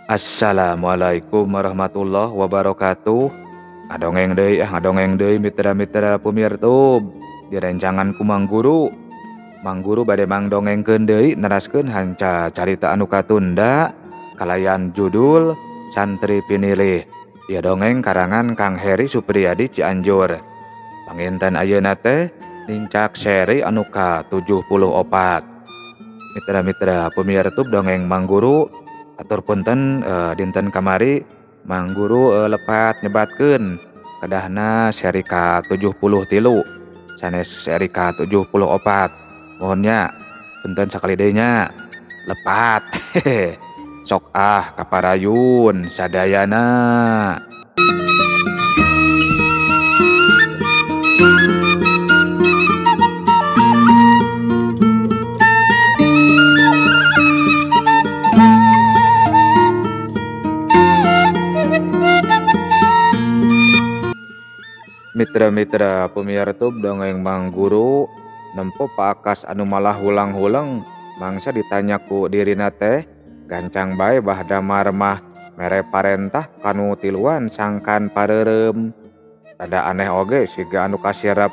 Assalamualaikum warahmatullahi wabarakatuh. Ngadongeng deui ah, ngadongeng deui mitra-mitra pumirtub. Direncangan ku Mang Guru. Mang Guru bade mangdongengkeun deui neraskeun hanca carita anu katunda kalayan judul Santri Pinilih. Ieu dongeng karangan Kang Heri Supriyadi Cianjur. Panginten ayeuna teh nincak seri anu ka-74. Mitra-mitra pumirtub dongeng Mang Guru, atur punten dinten kamari Mang Guru lepat nyebatkeun kedahna seri ka-73 sanes seri ka-74. Mohonnya punten sakali deui nya lepat. Sok ah kaparayun sadayana. Mitra-mitra pemirtub dongeng Mang Guru, nempo Pak Akas anu malah hulang-huleng mangsa ditanya ku dirina teh gancang bae Bah Damar mah mere parentah kanu tiluan sangkan pareureum. Rada aneh oge siga anu kasirep.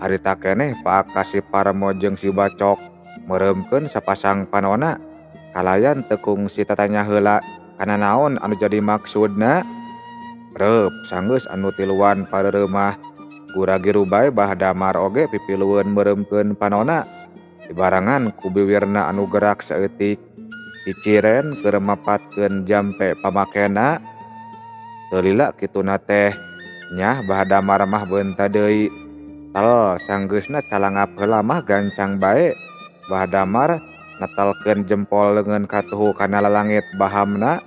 Harita keneh Pak Akas si Parmo jeung si Bacok meureumkeun sapasang panona kalayan teu kungsi tatanya heula kana naon anu jadi maksudna. Reup sanggeus anu tiluan pareureum mah gura-giru bae Bah Damar oge pipilueun meureumkeun panona dibarengan ku biwirna anu gerak saeutik ciciren keur mapatkeun jampe pamakena. Teu lila kituna teh nyah Bah Damar mah beunta deui. Tel sanggeusna calangap heula mah gancang bae Bah Damar netelkeun jempol leungeun katuhu kana lalangit bahamna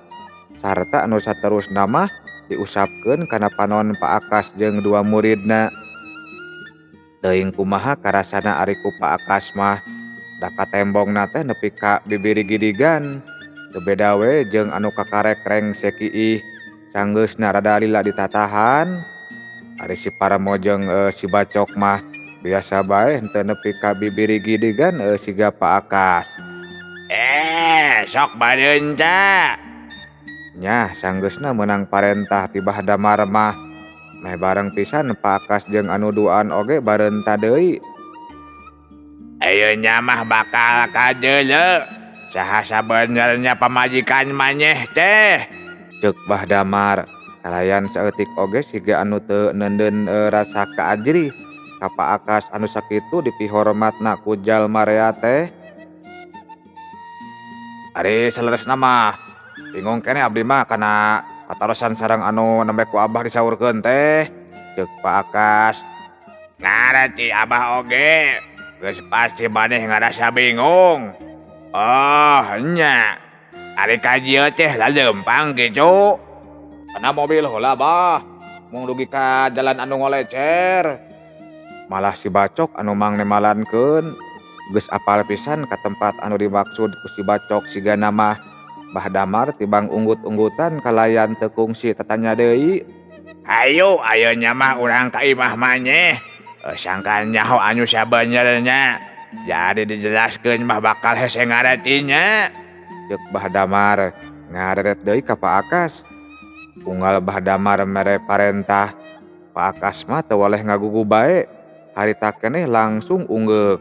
sarta anu saterusna mah diusapkeun kana panon Pak Akas jeung dua muridna. Teuing kumaha karasana ari ku Pak Akas mah da katembongna teh nepi ka bibiri gidigan. Teu beda we jeung anu kakarek rengse kiih sanggeusna rada lila ditatahan. Ari si Parmo jeung si Bacok mah biasa bae henteu nepi ka bibiri gidigan siga Pak Akas. Sok badeun ca. Nyah sanggeusna meunang parentah ti Bah Damar mah meh bareng pisan Pak Akas jeung anu duaan oge bareunta deui. Ayeuna mah bakal kajeuleu saha sabenerna pamajikan manyeh teh, ceuk Bah Damar. Kalayan saeutik oge siga anu teu neundeun rasa kaajrih ka Pak Akas anu sakitu dipihormatna ku jalma rea teh. Ari saleresna mah bingung keneh abdi mah kana katarosan sareng anu nembe ku abah disaurkeun teh, ceuk Pak Akas. Ngarti abah oge geus pasti maneh ngarasa bingung. Oh nya, ari ka dieu teh laleumpang kitu. Kana mobil heula bah, mung dugi ka jalan anu ngolecer. Malah si Bacok anu mangnemalankeun geus apal pisan ka tempat anu dimaksud ku si Bacok sigana mah. Bah Damar tibang unggut-unggutan kalayan teu kungsi tatanya deui. Hayu ayeuna mah urang ka imah manyeh. Sangkan nyaho anu sabenerna. Jadi dijelaskeun mah bakal hese ngaretinya, ceuk Bah Damar ngareret deui ka Pak Akas. Unggal Bah Damar mere parentah, Pak Akas mah teu waleh ngagugu bae. Harita keneh langsung unggeuk.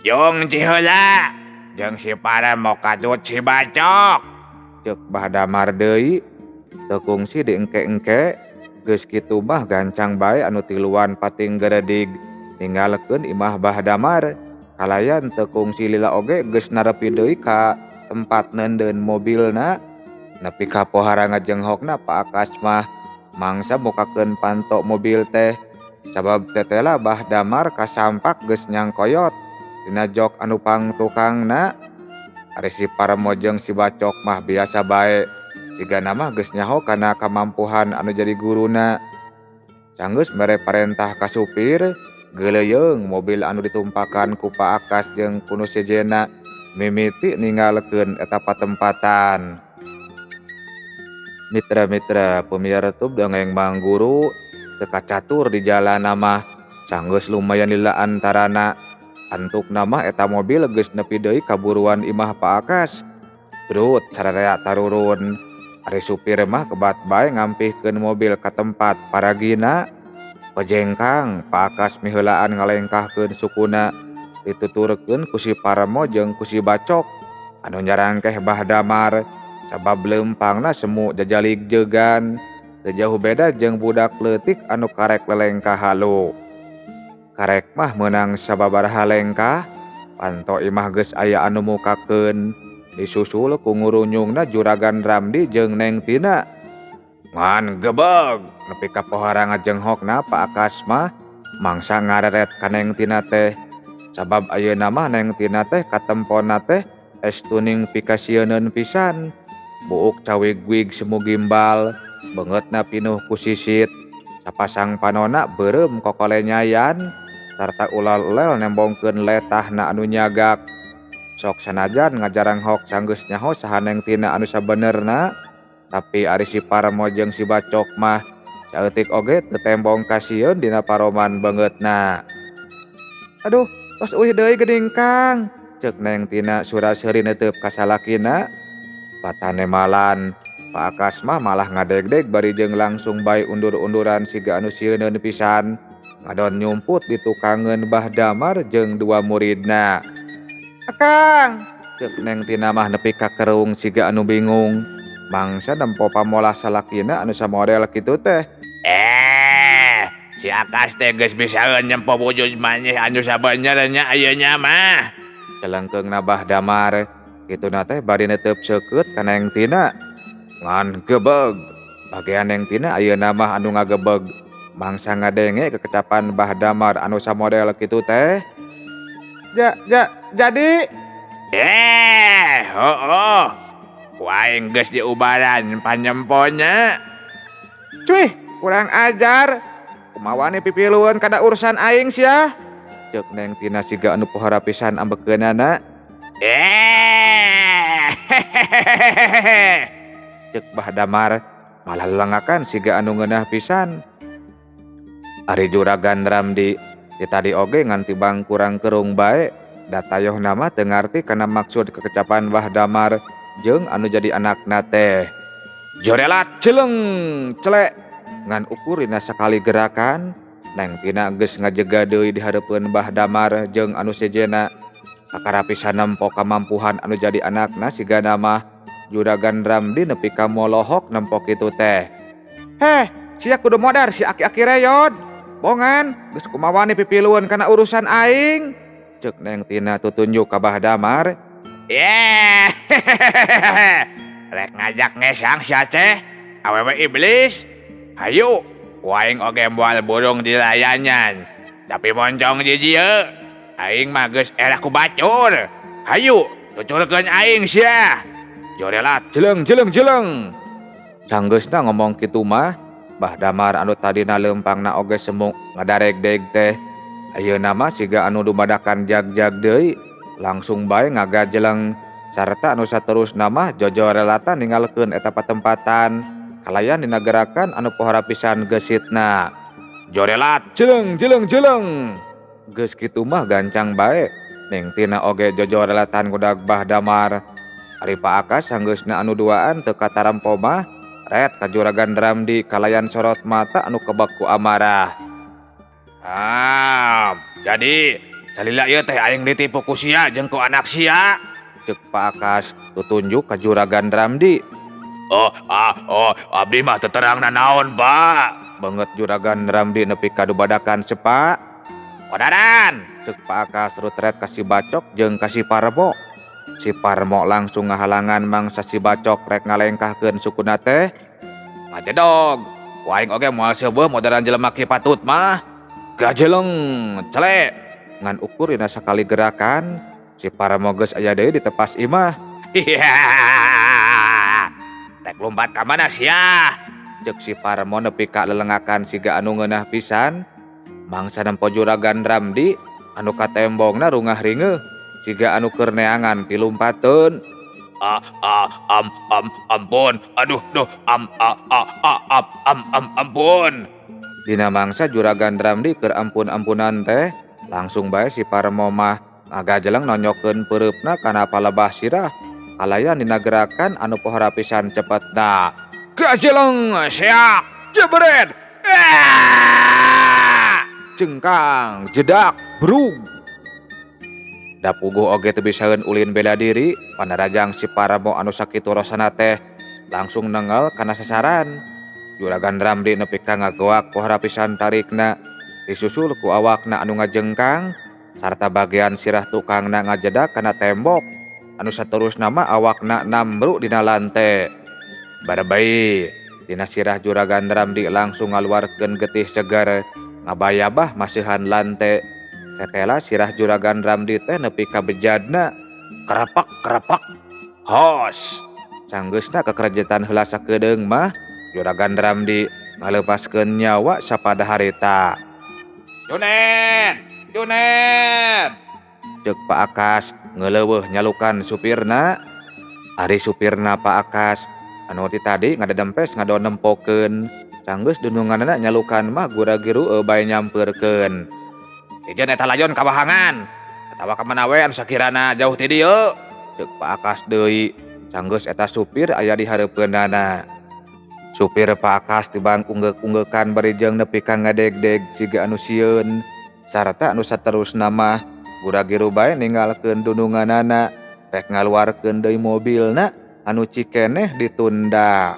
Jung ciheula jeung si Parmo katut si Bacok, ceuk Bah Damar deui. Teu kungsi diengke-engke geus kitu mah gancang bae anu tiluan pating geredig ninggalkeun imah Bah Damar. Kalayan teu kungsi lila oge geus narepi deui ka tempat neundeun mobilna. Nepi ka pohara ngajenghokna Pak Akas mah mangsa mukakeun panto mobil teh. Sabab tetela Bah Damar kasampak geus nyangkoyot dina jok anu pangtukangna. Ari si Parmo jeung si Bacok mah biasa bae sigana mah geus nyaho kana kamampuhan anu jadi guruna. Sanggeus mere parentah ka supir, geuleuyeung mobil anu ditumpakan ku Pak Akas jeung ku nu sejenna mimiti ninggalkeun eta patempatan. Mitra-mitra pemirtub dongeng Mang Guru teu kacatur di jalan mah sanggeus lumayan lila antarana. Antukna mah eta mobil geus nepi deui ka buruan imah Pak Akas. Brut sararea tarurun. Ari supir mah kebat bae ngampihkeun mobil ka tempat paragina. Pejengkang Pak Akas miheulaan ngalengkahkeun sukuna dituturkeun ku si Parmo jeung ku si Bacok anu nyarangkeh Bah Damar sabab leumpangna semu jajalig jegan teu jauh beda jeung budak leutik anu karek lelengkah halu. Karek mah meunang sababaraha lengkah panto imah geus aya anu mukakeun disusul ku ngurunyungna Juragan Ramdi jeung Neng Tina. Ngan gebeg nepi ka pohara ngajenghokna Pak Akas mah mangsa ngareret ka Neng Tina teh sabab ayeuna mah Neng Tina teh katempona teh estuning pikasieun pisan. Buuk cawig-wig semu gimbal beungeutna pinuh ku sisit sapasang panona beureum kokolenyayan sarta ulal-ulel nembongkeun letahna anu nyagak. Sok sanajan ngajaranghok sanggeus nyaho saha Neng Tina anu sabenerna tapi ari si Parmo jeung si Bacok mah saeutik oge teu tembong kasieun dina paroman beungeutna. Aduh, tos uih deui geuning Kang, ceuk Neng Tina sura-seuri neuteub ka salakina. Batane malan, Pak Akas mah malah ngadegdeg bari jeung langsung bae undur-unduran siga anu sieuneun pisan ngadon nyumput di tukangeun Bah Damar jeung dua muridna. Akang, ceuk Neng Tina mah nepi ka kerung siga anu bingung. Mangsa nempo pamolah salakina anu samodel kitu teh. Si Akas teh geus bisaeun nyempo wujud maneh anu sabenerna ayeuna mah. Celengkeungna Bah Damar kituna teh bari neuteub seukeut ka Neng Tina. Ngan gebeg, bagean Neng Tina ayeuna mah anu ngagebeg. Mangsa ngadenge kekecapan Bah Damar anu samodel kitu teh. Jadi hooh. Ku aing geus diubaran panyemponya. Cuih, kurang ajar. Kumaha pipilueun kada urusan aing sia. Ceuk Neng Tina siga anu pohara pisan ambekeunana. Ceuk Bah Damar malah lelengakan siga anu ngeunah pisan. Ari Juragan Ramdi di tadi oge ngan tibang kurang kerung bae da tayohna mah teu ngarti kana maksud kekecapan Bah Damar jeung anu jadi anakna teh. Jorelat celeng celek ngan ukur dina sakali gerakan Neng Tina geus ngajega deui di hareupeun Bah Damar jeung anu sejenna. Kakara pisan nempo kamampuhan anu jadi anakna sigana mah Juragan Ramdi nepi ka molohok nempo kitu teh. Heh, sia kudu modar si aki-aki reyod. Bongan, geus kumawani pipilueun kana urusan aing. Ceuk Neng Tina tutunjuk ka Bah Damar. Rek ngajak ngesang sia teh, awewe iblis. Hayu, ku aing oge moal burung dilayanan. Tapi moncong di dieu, aing mah geus era ku bacur. Hayu, tuturkeun aing sia. Jorelat jeleng jeleng jeleng. Sanggeusna ngomong kitu mah, Bah Damar anu tadina leumpangna oge semu ngadaregdeg teh. Ayeuna mah siga anu dumadakan jag-jag deui, langsung bae ngagajeleng sarta anu saterusna mah jojorelatan ninggalkeun eta patempatan. Kalayan dina gerakan anu pohara pisan gesitna. Jorelat jeleng jeleng jeleng. Geus kitu mah gancang bae Neng Tina oge jojorelatan ngudag Bah Damar. Ari Pak Akas sanggeusna anu duaan teu katarampo mah ret ka Juragan Ramdi kalayan sorot mata anu kebak ku amarah. Jadi salila ieu teh aing ditipu ku sia jeung ku anak sia. Ceuk Pak Akas tutunjuk ka Juragan Ramdi. Oh, abdi mah teu terang nanaon, Pak. Banget Juragan Ramdi nepi ka dubadakan sepak. Kodaran, ceuk Pak Akas rutret ka si Bacok jeung ka si Parmo. Si Parmo langsung ngahalangan mangsa si Bacok rek ngalengkahkeun sukuna teh. Ngajedog, ku aing oge moal seubeuh modaran jelema ki patut mah. Gajeleng, celek. Ngan ukur dina sakali gerakan, si Parmo geus aya deui di tepas imah. Rek lompat ka mana sia? Ceuk si Parmo nepi ka lelengakan siga anu ngeunah pisan. Mangsa nempo Juragan Ramdi anu katembongna rungah ringeuh siga anu keur neangan pilumpateun. Ampun, aduh duh, am a a a am am am ampun. Dina mangsa Juragan Ramdi keur ampun-ampunan teh, langsung bae si Parmo mah ngagajeleng nonyokeun peureupna kana palebah sirah. Kalayan dina gerakan anu pohara pisan cepetna. Gajeleng seak jebret. Jengkang jedak brug. Da puguh oge teu bisaeun ulin bela diri, panarajang si Parmo anu sakitu rosana teh langsung nengel kana sasaran. Juragan Ramdi nepi ka ngagoak pohara pisan tarikna, disusul ku awakna anu ngajengkang sarta bagian sirah tukangna ngajedak kana tembok anu saterusna mah awakna nambru dina lante. Barbai dina sirah Juragan Ramdi langsung ngaluarkeun getih segar ngabayabah masihan lante. Tetela sirah Juragan Ramdi teh nepi ka bejadna kerepak kerepak hos. Sanggeusna kekerejetan heula sakedeung mah Juragan Ramdi ngalepaskeun nyawa sapada harita. Junet, Junet, ceuk Pak Akas ngeuleuweuh nyalukan supirna. Ari supirna Pak Akas anu ti tadi ngadedempes ngadon nempokeun. Sanggeus dununganna nyalukan mah gura-giru bae nyampeurkeun. Ijen eta layon kabahangan atawa ka mana we anu sakirana jauh ti dieu, ceuk Pak Akas deui. Sanggeus eta supir aya di hareupeunana. Supir Pak Akas tibang unggeuk-unggeukan bari jeung nepi ka ngadegdeg siga anu sieun sarta anu saterusna mah gura-giru bae ninggalkeun dununganana rek ngaluarkeun deui mobilna anu cikeneh ditunda.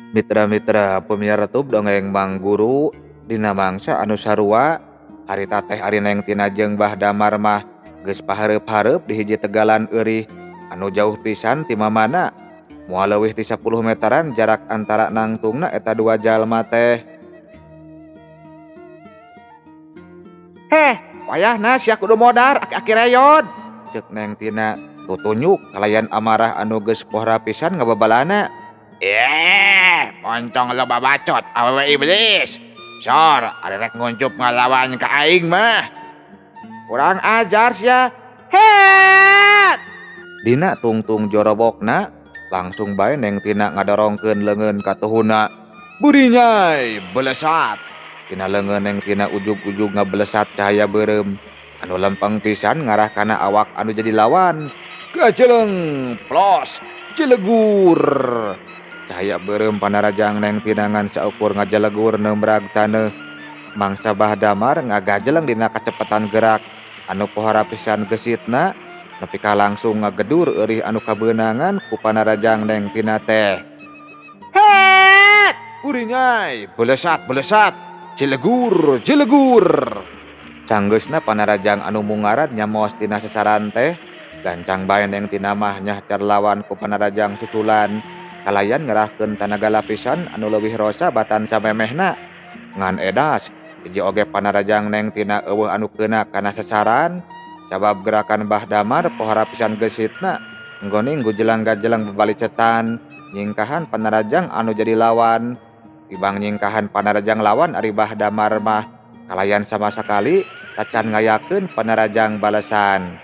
Mitra-mitra pemirsa tub dongeng Mang Guru dina mangsa anu sarua harita teh ari Neng Tina jeung Bah Damar mah geus pahareup-hareup di hiji tegalan eurih anu jauh pisan ti mamana moal leuwih ti 10 meteran jarak antara nangtungna eta dua jalma teh. Heh, wayahna sia kudu modar aki-aki reyod, ceuk Neng Tina tutunyuk kalayan amarah anu geus pohra pisan ngababalana. Moncong loba bacot awewe iblis. Sor, ari rek nguncup ngalawan ka aing mah. Kurang ajar sia. Het! Dina tungtung jorobokna langsung bae Neng Tina ngadorongkeun leungeun ka tuhuna. Burinyai belesat. Dina leungeun Neng Tina ujug-ujug ngabelesat cahaya beureum anu lempeng pisan ngarah kana awak anu jadi lawan. Gajeleng plos jelegur. Cahaya beureum panarajang Neng Tina ngan saukur ngajelegur neumrag taneuh. Mangsa Bah Damar ngagajeleng dina kacepetan gerak anu pohara pisan gesitna nepi ka langsung ngagedur eurih anu kabeunangan ku panarajang Neng Tina teh. Het! Urinyai belesat belesat jelegur jelegur. Sanggeusna panarajang anu mungaran nyamos dina sasaran teh gancang bae Neng Tina mah nyahcar lawan ku panarajang susulan. Kalayan ngerahkeun tanaga lapisan anu leuwih rosa batan samemehna. Ngan edas hiji oge panarajang Neng Tina eueuh anu keuna kana sasaran sabab gerakan Bah Damar pohara pisan gesitna nggoning gujelang-gajelang babalicetan nyingkahan panarajang anu jadi lawan. Tibang nyingkahan panarajang lawan ari Bah Damar mah kalayan sama sakali tacan ngayakeun panarajang balesan.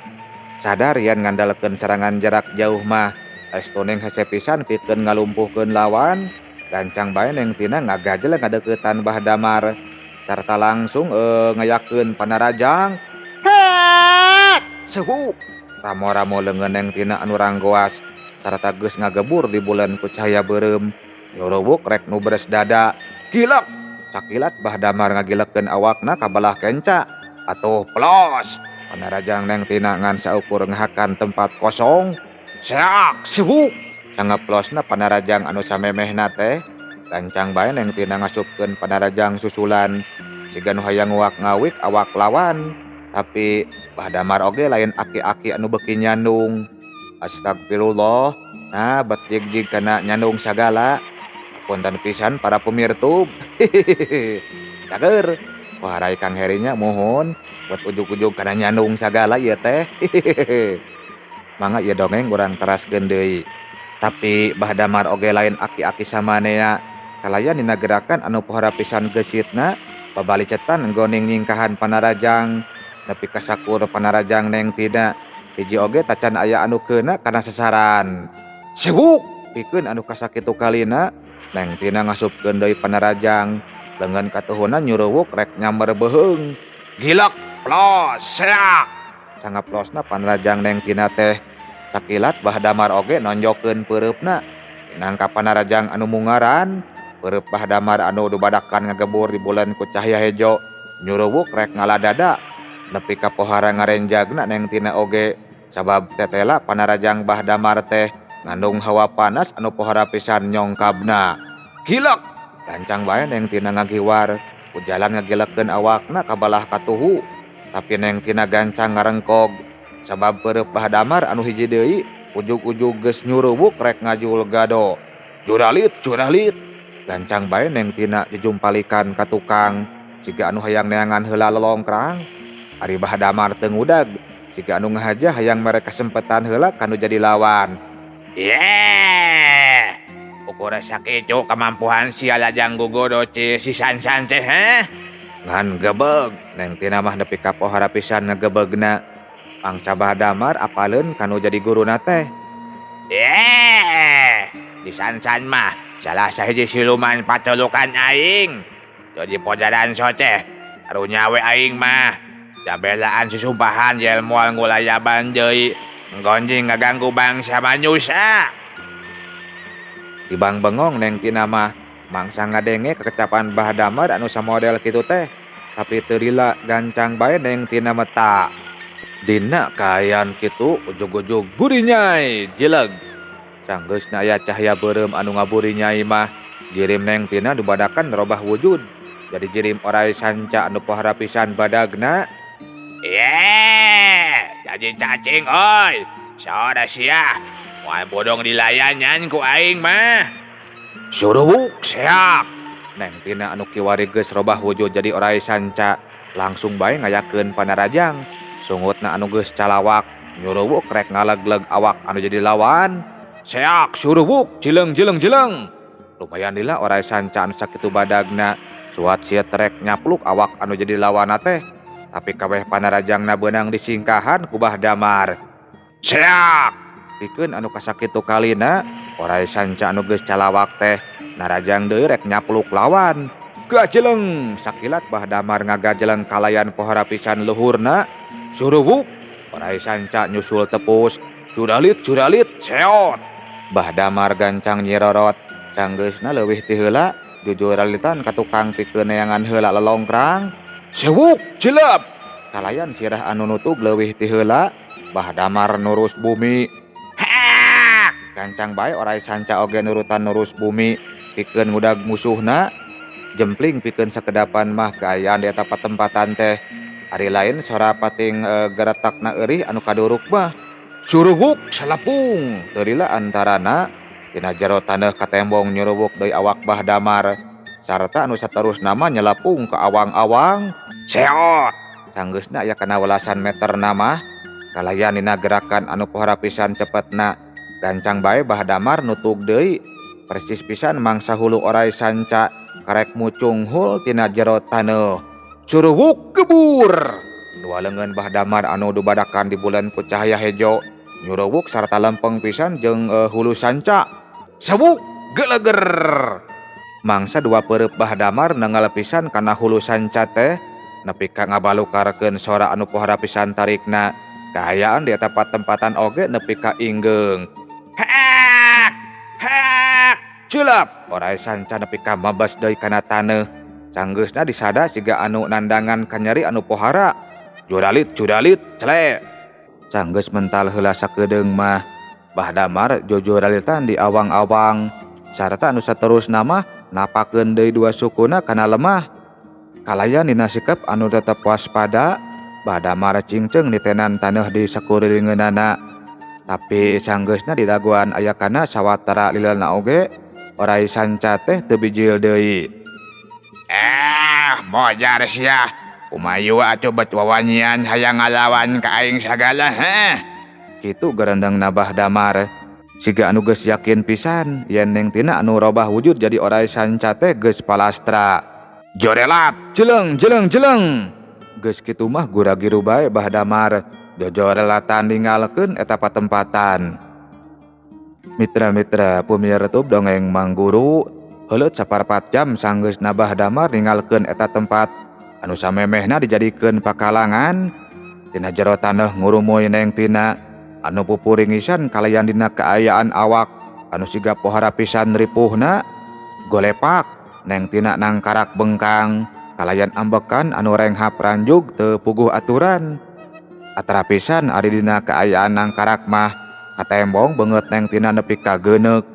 Sadar yen ngandalkeun serangan jarak jauh mah estoneng hese pisan pikeun ngalumpuhkeun lawan. Gancang bae Neng Tina ngagajeleng ngadeuketan Bah Damar sarta langsung ngayakeun panarajang. Het! Sehuk! Ramo-ramo leungeun Neng Tina anu ranggoas sarta geus ngagebur di bulan ku cahaya beureum. Yorowuk rek nu beres dada. Gilek! Sakilat Bah Damar ngagilekeun awakna ka belah kenca. Atuh plos! Panarajang Neng Tina ngan saukur ngahakan tempat kosong. Seak sibuk sangaplosna panarajang anu samemehna teh gancang bae Neng Tina ngasupkeun panarajang susulan siga nu hayang nguak ngawik awak lawan. Tapi Bah Damar oge lain aki-aki anu beuki nyandung. Astagfirullah, nah bet jig-jig kana nyandung sagala. Punten pisan para pemirtub. Cager warai Kang Herinya mohon buat ujug-ujug kana nyandung sagala ieu teh. Mangga ieu dongeng urang teraskeun deui. Tapi Bah Damar oge lain aki-aki samanea kalayan dina gerakan anu pohara pisan gesitna babalicetan goning nyingkahan panarajang nepi ka sakur panarajang Neng Tina hiji oge tacan aya anu keuna kana sasaran. Sewuk pikeun anu kasakitu kalina Neng Tina ngasupkeun deui panarajang leungeun katuhuna nyuruwuk rek nyamber beuheung. Gilek plos seak sangaplosna panarajang Neng Tina teh sakilat Bah Damar oge nonjokeun peureupna nangka panarajang anu mungaran peureub Bah Damar anu dubadakan ngagebur di bulan ku cahaya hejo nyuruwuk rek ngaladada nepi ka pohara ngarenjagna Neng Tina oge sabab tetela panarajang Bah Damar teh ngandung hawa panas anu pohara pisan nyongkabna. Gilek gancang bae Neng Tina ngagiwar ku jalan ngagilekeun awakna kabalah katuhu tapi Neng Tina gancang ngarengkog sabab peureub Bah Damar anu hiji deui ujug-ujug geus nyuruwuk rek ngajul gado. Juralit juralit gancang bae Neng Tina jujumpalikan ka tukang siga anu hayang neangan heula lolongkrang. Ari Bah Damar teu ngudag siga anu ngahaja hayang mere kasempetan heula kanu jadi lawan. Yeeh, ukur sakitu kemampuan sia lajang gugodo si Sansan teh heh. Ngan gebeg Neng Tina mah nepi ka pohara pisan ngagebegna. Pangsa Bah Damar apaleun kanu jadi guruna teh. Yeeh, si Sansan mah salah sahiji siluman patelukan aing. Jadi pojaran soteh, karunya we aing mah. Jabelaan susumpahan yel moal ngulayaban deui. Nggonjing ngaganggu bangsa manusia. Tibang bengong Neng Tina mah mangsa ngadenge kekecapan Bah Damar anu samodel kitu teh. Tapi teu lila gancang bae Neng Tina meta. Dina kaayaan kitu ujug-ujug burinyai jeleg. Sanggeusna aya cahaya beureum anu ngaburinyai mah jirim Neng Tina dubadakan robah wujud. Jadi jirim orai sanca anu pohara pisan badagna. Yeeh, jadi cacing oi. Saoda sia, moal bodong dilayanyan ku aing mah. Suruwuk seak. Neng Tina anu kiwari geus robah wujud jadi orai sanca langsung bae ngayakeun panarajang. Sungutna anu geus calawak nyuruwuk rek ngalegleg awak anu jadi lawan. Seak suruwuk jeleng jeleng jeleng. Lumayan lila orai sanca anu sakitu badagna suat sia trek nyapluk awak anu jadi lawan teh. Tapi kabeh panarajangna beunang disingkahan ku Bah Damar. Seak pikeun anu kasakitu kalina orai sanca anu geus calawak teh narajang deui rek nyapluk lawan. Gajeleng sakilat Bah Damar ngagajeleng kalayan pohara pisan luhurna. Suruwuk orai sanca nyusul tepus. Juralit juralit seot. Bah Damar gancang nyirorot sanggeusna leuwih ti heula jujuralitan ka tukang pikeun neangan heula lelongkrang. Sewuk jelep kalayan sirah anu nutug leuwih ti heula Bah Damar nurus bumi. Hak gancang bae orai sanca oge nurutan nurus bumi pikeun ngudag musuhna. Jempling pikeun sakedapan mah kaayaan di eta patempatan teh. Ari lain sora pating geretakna eurih anu kaduruk mah. Suruwuk salapung teu lila antarana tina jero taneuh katembong nyuruwuk deui awak Bah Damar sarta anu saterusna mah nyelapung ka awang-awang. Seot sanggeusna aya kana welasan meter mah kalayan dina gerakan anu pohara pisan cepetna gancang bae Bah Damar nutug deui persis pisan mangsa hulu orai sanca karek mucunghul tina jero taneuh. Suruwuk gebur dua leungeun Bah Damar anu dubadakan di bulan ku cahaya hejo nyuruwuk sarta lempeng pisan jeung hulu sanca. Sewuk geleger mangsa dua peureub Bah Damar nengal pisan kana hulu sanca teh nepi ka ngabalukarkeun sora anu pohara pisan tarikna. Kaayaan di eta patempatan oge nepi ka inggeung. Hak hak Celap orai sanca nepi ka mabas deui kana taneuh. Sanggeusna disada siga anu nandangan kanyeri anu pohara. Juralit juralit cele. Sanggeus mental heula sakedeung mah Bah Damar jujuralitan di awang-awang sarta anu saterusna mah napakeun deui dua sukuna kana lemah. Kalayan dina sikep anu tetep waspada Bah Damar cingceung ditenan taneuh di sakurilingeunana. Tapi sanggeusna didagoan aya kana sawatara lilana oge orai sanca teh teu bijil deui. Mojar sia. Kumayu atuh bet wawanyian hayang ngalawan ka aing sagala heh. Kitu gerendeng Bah Damar. Siga anu geus yakin pisan yen Neng Tina anu robah wujud jadi orai sanca teh geus palastra. Jorelat, jeleng jeleng jeleng. Geus kitu mah gura-giru bae Bah Damar jojorelatan ninggalkeun eta patempatan. Mitra-mitra pamiarsa dongeng Mang Guru, heuleut saparpat jam sanggeusna Bah Damar ninggalkeun eta tempat anu samemehna dijadikeun pakalangan. Tina jero taneuh ngurumuy Neng Tina anu pupuringisan kalayan dina kaayaan awak anu siga pohara pisan ripuhna. Golepak Neng Tina nangkarak bengkang kalayan ambekan anu renghap ranjug teu puguh aturan. Atara pisan ari dina kaayaan nangkarak mah katembong beungeut Neng Tina nepi ka geuneuk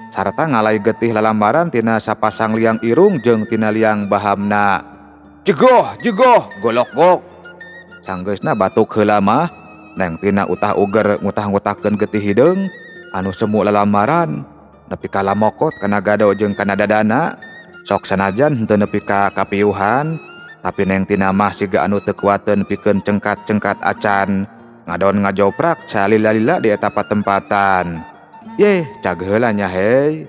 sarta ngalai getih lalambaran tina sapasang liang irung jeung tina liang bahamna. Jegoh jegoh golok-gok. Sanggeusna batuk heula mah Neng Tina utah uger ngutah-ngutahkeun getih hideung anu semu lalambaran nepi ka lamokot kana gado jeung kana dadana. Sok sanajan henteu nepi ka kapiuhan, tapi Neng Tina mah siga anu teu kuateun pikeun cengkat-cengkat acan ngadon ngajoprak salila-lila di eta patempatan. Yeh, cag heula nya hei.